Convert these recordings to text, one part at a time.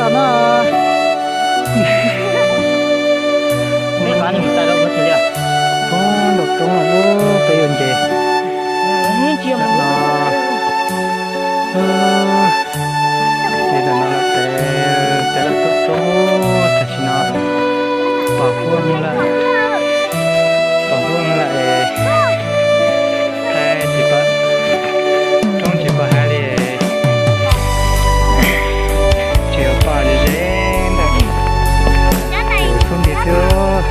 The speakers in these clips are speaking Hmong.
No, peb ntaus roob no, peb yuav nce no. Ces ntawm no los peb, peb los tuaj roob, tam sim no pom huab lawm, pom huab lawm es thaij tsis pom, roob tsis pom hais li, tsis pom ze ze ntawm, xub ntiag xwb.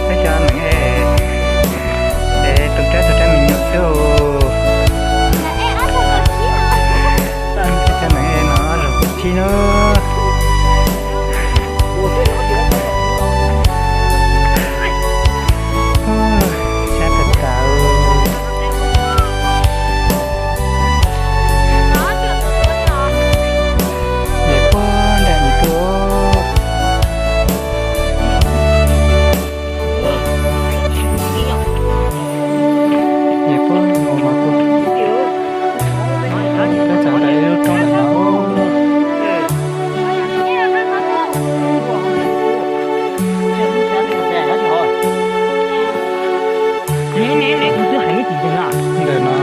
Peb cov neeg es, es tus rab tus rab me nyuam xwb. Peb cov neeg es no zaum kaum tsib no. Sab tas tas. Nyem puag nram nyem tuaj. Nyem puag mus mas tuaj. Peb txog ntawm ib lub roob ntawm no. Ntawm no,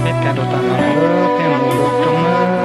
peb kav rau tom no, peb mus rau roob na.